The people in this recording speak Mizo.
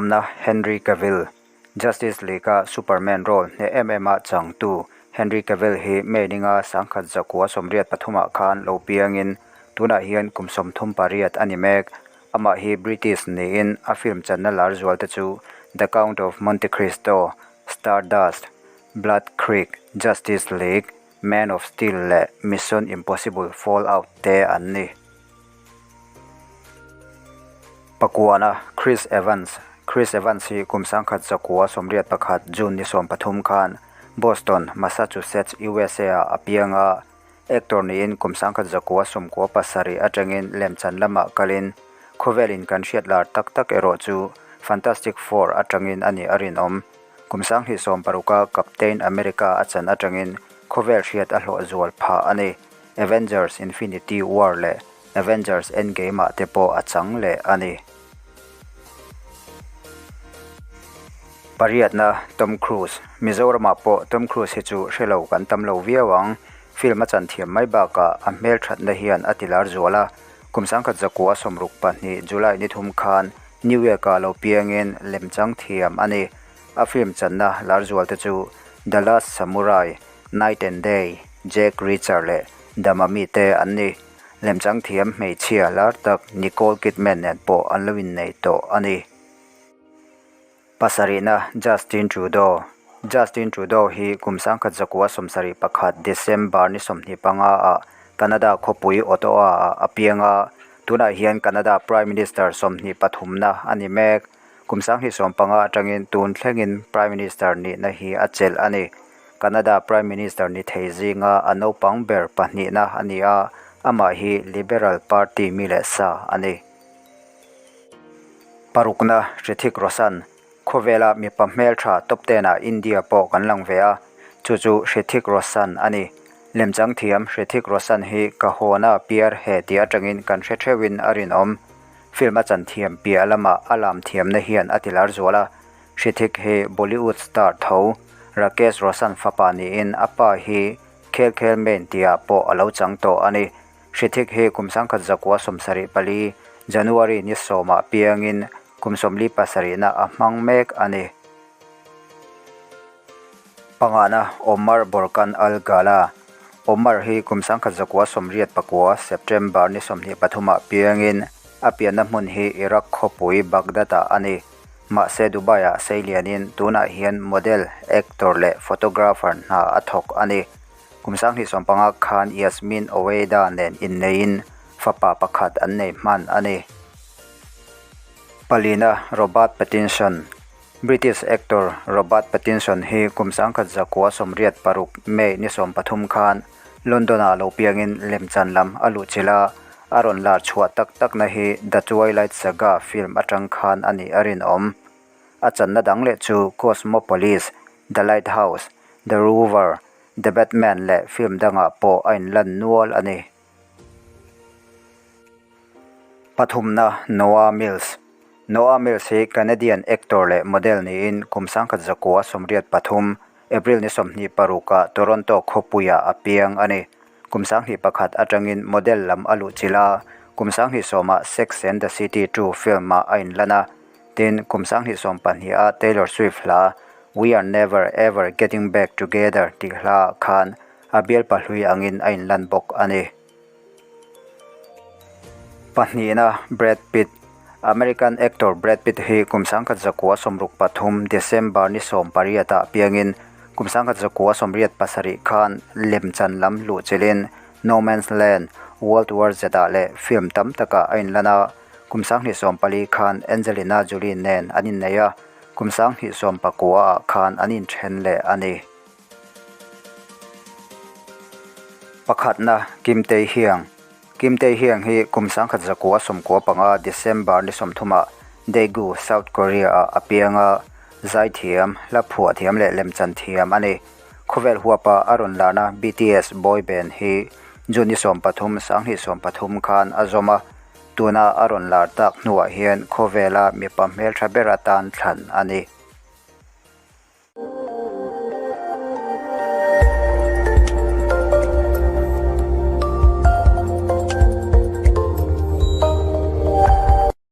Pathumna, Henry Cavill. Justice League-a Superman role hneh em em a changtu Henry Cavill hi May ninga 1983 ah khan lo piangin tunah hian kum 38 a ni mek. Amah hi British niin a film channa lar zual te chu The Count of Monte Cristo, Stardust, Blood Creek, Justice League, Man of Steel leh Mission Impossible Fallout te an ni. Pakuana, Chris Evans Chris Evans hi kum 1981 June ni 13 khan Boston, Massachusetts, USA ah a piang a. Actor niin kum 1997 atangin lemchan lamah kalin khawvelin kan hriat lar tak tak erawh chu Fantastic Four atangin a nih a rinawm. Kum 2016 a Captain America a chan atangin khawvel hriat a hlawh zual phah a ni. Avengers Infinity War leh Avengers Endgame ah te pawh a chang leh a ni. Pariatna, Tom Cruise. Mizoramah pawh Tom Cruise hi chu hre lo kan tam lo viau ang. Film a chan thiam mai bakah a hmelthatna hian a ti lar zual a. Kum 1962 July ni thum khan New York-ah lo piangin lemchang thiam a ni. A film channa lar zual te chu The Last Samurai, Knight and Day, Jack Reacher leh The Mummy te an ni. Lemchang thiam hmeichhia lar tak Nicole Kidman nen pawh an lo innei tawh a ni. Pasarihna, Justin Trudeau Justin Trudeau hi kum 1971 December ni 25 ah Canada khawpui Ottawa ah a piang a, tunah hian Canada Prime Minister 23na a ni mek. Kum 2015 atangin tun thlengin Prime Minister nihna hi a chelh a ni. Canada Prime Minister ni thei zinga a naupang ber pahnihna a ni a, amah hi Liberal Party mi leh sa a ni. Parukna, Hrithik Roshan, Khawvela mipa hmeltha top ten ah India pawh kan lang ve a, chu chu Hrithik Roshan a ni. Lemchang thiam Hrithik Roshan hi ka hawna piar he tih atangin kan hre theuhin a rinawm. Film a chan thiam piah lamah a lam thiamna hian a ti lar zual a. Hrithik hi Bollywood star tho Rakesh Roshan fapa niin a pa hi Khel Khel Mein tihah pawh a lo chang tawh a ni. Hrithik hi kum 1974 January ni sawmah piangin kum 47na a hmang mek a ni. Pangana, Omar Borkan Al Gala Omar hi kum 1989 September ni 23ah piangin a pianna hmun hi Iraq khawpui Baghdad-ah a ni. Mahse Dubai-ah sei lianin tunah hian model, actor leh photographer hna a thawk a ni. Kum 2015 khan Yasmin Oweida nen inneiin fapa pakhat an nei hman a ni. Palina, Robert Pattinson British actor Robert Pattinson hi kum 1986 May ni 13 khan London-ah lo piangin lemchan lam a luhchilh a, a rawn lar chhuah tak takna hi The Twilight Saga film atang khan a nih a rinawm. A channa dang leh chu Cosmopolis, The Lighthouse, The Rover, The Batman leh film dangah pawh a inlan nual a ni. Pathumna, Noah Mills Noah Mills hi Canadian actor leh model niin kum 1983 April ni 26 ah Toronto khawpuiah a piang a ni. Kum 2001 atangin model lam a luhchilh a, kum 2010 ah Sex and the City 2 film ah a inlan a. Tin, kum 2020 ah Taylor Swift hla We Are Never Ever Getting Back Together tih hla ah khan a bialpa hlui angin a inlan bawk a ni. Pahnihna, Brad Pitt American actor Brad Pitt hi kum 1963 December ni 18 ah piangin kum 1987 khan lemchan lam luhchilhin No Man's Land, World War Z ah leh film tam takah a inlan a. Kum 2004 khan Angelina Jolie nen an innei a, kum 2019 ah khan an inthen leh a ni. Pakhatna, Kim Tae-hyung Kim Tae-hyung hi kum 1995 December ni 30 ah Daegu, South Korea ah a piang a, zaithiam, hla phuah thiam leh lemchan thiam a ni. Khawvel huapa a rawn larna BTS boy band hi June ni 13, 2023 khan a zawm a, tuna a rawn lar tak hnuah hian khawvela mipa hmeltha ber atan thlan a ni.